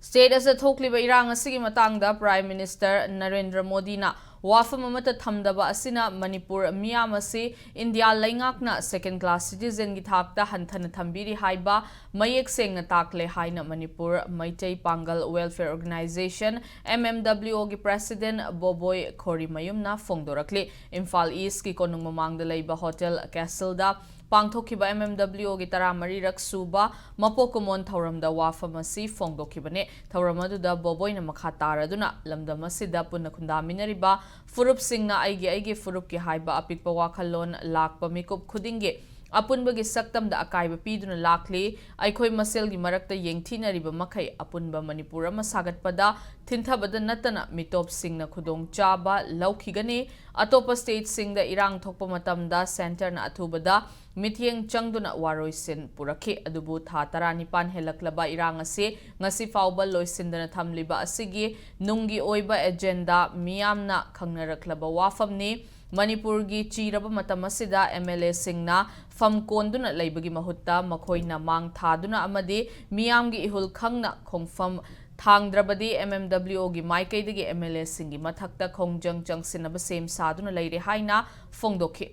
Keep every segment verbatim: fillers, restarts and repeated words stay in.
State ꯑꯁꯤꯗ ꯊꯣꯛꯂꯤꯕ ꯏꯔꯥꯡ ꯑꯁꯤꯒꯤ ꯃꯇꯥꯡꯗ Prime Minister ꯅꯔꯦꯟꯗ꯭ꯔ ꯃꯣꯗꯤꯅ ꯋꯥꯐꯝ ꯑꯃꯠꯇ ꯊꯝꯗꯕ ꯑꯁꯤꯅ ꯃꯅꯤꯄꯨꯔ ꯃꯤꯌꯥꯝ ꯑꯁꯤ ꯏꯟꯗꯤꯌꯥ ꯂꯩꯉꯥꯛꯅ second class citizenꯒꯤ ꯊꯥꯛꯇ ꯍꯟꯊꯅ ꯊꯝꯕꯤꯔꯤ ꯍꯥꯏꯕ ꯃꯌꯦꯛ ꯁꯦꯡꯅ ꯇꯥꯛꯂꯦ ꯍꯥꯏꯅ ꯃꯅꯤꯄꯨꯔ ꯃꯩꯇꯩ ꯄꯥꯡꯒꯜ Welfare Organisation, M M W O ꯒꯤ President ꯕꯣꯕꯣꯏ ꯈꯣꯔꯤꯃꯌꯨꯝꯅ ꯐꯣꯡꯗꯣꯔꯛꯂꯤ꯫ ꯏꯝꯐꯥꯜ Eastꯀꯤ ꯀꯣꯅꯨꯡ ꯃꯃꯥꯡꯗ ꯂꯩꯕ Hotel Castleꯗ ꯄꯥꯡꯊꯣꯛꯈꯤꯕ M M W O ꯒꯤ ꯇꯔꯥꯃꯔꯤꯔꯛ ꯁꯨꯕ ꯃꯄꯣꯛ ꯀꯨꯝꯑꯣꯟ ꯊꯧꯔꯝꯗ ꯋꯥꯐꯝ ꯑꯁꯤ ꯐꯣꯡꯗꯣꯛꯈꯤꯕꯅꯤ꯫ ꯊꯧꯔꯝ ꯑꯗꯨꯗ ꯕꯣꯕꯣꯏꯅ ꯃꯈꯥ ꯇꯥꯔꯗꯨꯅ ꯂꯝꯗꯝ ꯑꯁꯤꯗ ꯄꯨꯟꯅ ꯈꯨꯟꯗꯥꯃꯤꯟꯅꯔꯤꯕ ꯐꯨꯔꯨꯞꯁꯤꯡꯅ ꯑꯩꯒꯤ ꯑꯩꯒꯤ ꯐꯨꯔꯨꯞꯀꯤ ꯍꯥꯏꯕ ꯑꯄꯤꯛꯄ ꯋꯥꯈꯜꯂꯣꯟ ꯂꯥꯛꯄ ꯃꯤꯀꯨꯞ ꯈꯨꯗꯤꯡꯒꯤ ꯑꯄꯨꯟꯕꯒꯤ ꯁꯛꯇꯝꯗ ꯑꯀꯥꯏꯕ ꯄꯤꯗꯨꯅ ꯂꯥꯛꯂꯤ꯫ ꯑꯩꯈꯣꯏ ꯃꯁꯦꯜꯒꯤ ꯃꯔꯛꯇ ꯌꯦꯡꯊꯤꯅꯔꯤꯕ ꯃꯈꯩ ꯑꯄꯨꯟꯕ ꯃꯅꯤꯄꯨꯔ ꯑꯃ ꯁꯥꯒꯠꯄꯗ ꯊꯤꯟꯊꯕꯗ ꯅꯠꯇꯅ ꯃꯤꯇꯣꯞꯁꯤꯡꯅ ꯈꯨꯗꯣꯡꯆꯥꯕ ꯂꯧꯈꯤꯒꯅꯤ꯫ ꯑꯇꯣꯞꯄ stateꯁꯤꯡꯗ ꯏꯔꯥꯡ ꯊꯣꯛꯄ ꯃꯇꯝꯗ centreꯅ ꯑꯊꯨꯕꯗ ꯃꯤꯠꯌꯦꯡ ꯆꯪꯗꯨꯅ ꯋꯥꯔꯣꯏꯁꯤꯟ ꯄꯨꯔꯛꯈꯤ꯫ ꯑꯗꯨꯕꯨ ꯊꯥ ꯇꯔꯥꯅꯤꯄꯥꯟ ꯍꯦꯜꯂꯛꯂꯕ ꯏꯔꯥꯡ ꯑꯁꯤ ꯉꯁꯤ ꯐꯥꯎꯕ ꯂꯣꯏꯁꯤꯟꯗꯅ ꯊꯝꯂꯤꯕ ꯑꯁꯤꯒꯤ ꯅꯨꯡꯒꯤ ꯑꯣꯏꯕ agenda ꯃꯤꯌꯥꯝꯅ ꯈꯪꯅꯔꯛꯂꯕ ꯋꯥꯐꯝꯅꯤ꯫ ꯃꯅꯤꯄꯨꯔꯒꯤ ꯆꯤꯔꯕ ꯃꯇꯝ ꯑꯁꯤꯗ MLAꯁꯤꯡꯅ ꯐꯝ ꯀꯣꯟꯗꯨꯅ ꯂꯩꯕꯒꯤ ꯃꯍꯨꯠꯇ ꯃꯈꯣꯏꯅ ꯃꯥꯡ ꯊꯥꯗꯨꯅ ꯑꯃꯗꯤ ꯃꯤꯌꯥꯝꯒꯤ ꯏꯍꯨꯜ ꯈꯪꯅ ꯈꯣꯡꯐꯝ ꯊꯥꯡꯗ꯭ꯔꯕꯗꯤ M M W O ꯒꯤ ꯃꯥꯏꯀꯩꯗꯒꯤ MLAꯁꯤꯡꯒꯤ ꯃꯊꯛꯇ ꯈꯣꯡꯖꯪ ꯆꯪꯁꯤꯟꯅꯕ ꯁꯦꯝ ꯁꯥꯗꯨꯅ ꯂꯩꯔꯦ ꯍꯥꯏꯅ ꯐꯣꯡꯗꯣꯛꯈꯤ꯫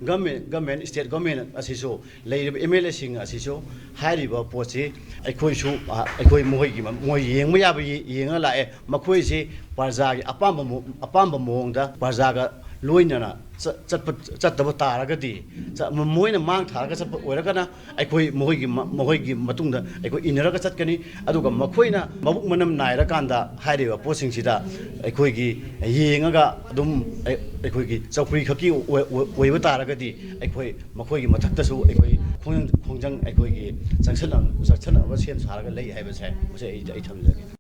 Government, government, state government ꯑꯁꯤꯁꯨ, ꯂꯩꯔꯤꯕ MLAꯁꯤꯡ ꯑꯁꯤꯁꯨ ꯍꯥꯏꯔꯤꯕ ꯄꯣꯠꯁꯤ ꯑꯩꯈꯣꯏꯁꯨ, ꯑ, ꯑꯩꯈꯣꯏ ꯃꯈꯣꯏꯒꯤ, ꯃꯈꯣꯏ ꯌꯦꯡꯕ ꯌꯥꯕ ꯌꯦ-, ꯌꯦꯡꯉ ꯂꯥꯛꯑꯦ꯫ ꯃꯈꯣꯏꯁꯤ ꯄ꯭ꯔꯖꯥꯒꯤ ꯑꯄꯥꯝꯕ ꯃꯑꯣ-, ꯑꯄꯥꯝꯕ ꯃꯑꯣꯡꯗ ꯄ꯭ꯔꯖꯥꯒ ꯂꯣꯏꯅꯅ ꯆ-, ꯆꯠꯄ, ꯆꯠꯇꯕ ꯇꯥꯔꯒꯗꯤ, ꯆ-, ꯃ-, ꯃꯈꯣꯏꯅ ꯃꯥꯡ ꯊꯥꯔꯒ ꯆꯠꯄ ꯑꯣꯏꯔꯒꯅ ꯑꯩꯈꯣꯏ ꯃꯈꯣꯏꯒꯤ ꯃ-, ꯃꯈꯣꯏꯒꯤ ꯃꯇꯨꯡꯗ ꯑꯩꯈꯣꯏ ꯏꯟꯅꯔꯒ ꯆꯠꯀꯅꯤ꯫ ꯑꯗꯨꯒ ꯃꯈꯣꯏꯅ ꯃꯕꯨꯛ ꯃꯅꯝ ꯅꯥꯏꯔꯀꯥꯟꯗ ꯍꯥꯏꯔꯤꯕ ꯄꯣꯠꯁꯤꯡꯁꯤꯗ ꯑꯩꯈꯣꯏꯒꯤ ꯌꯦꯡꯉꯒ ꯑꯗꯨꯝ ꯑꯩ-, ꯑꯩꯈꯣꯏꯒꯤ ꯆꯧꯀ꯭ꯔꯤ ꯈꯛꯀꯤ ꯑꯣꯏ-, ꯑꯣꯏ-, ꯑꯣꯏꯕ ꯇꯥꯔꯒꯗꯤ ꯑꯩꯈꯣꯏ ꯃꯈꯣꯏꯒꯤ ꯃꯊꯛꯇꯁꯨ ꯑꯩꯈꯣꯏ ꯈꯣꯡꯖꯪ, ꯈꯣꯡꯖꯪ ꯑꯩꯈꯣꯏꯒꯤ ꯆꯪꯁꯤꯜꯂ-, ꯆꯪꯁꯤꯜꯂꯛꯅꯕ ꯁꯦꯝ ꯁꯥꯔꯒ ꯂꯩ ꯍꯥꯏꯕꯁꯦ ꯃꯁꯤ ꯑꯩ, ꯑꯩ ꯊꯝꯖꯒꯦ꯫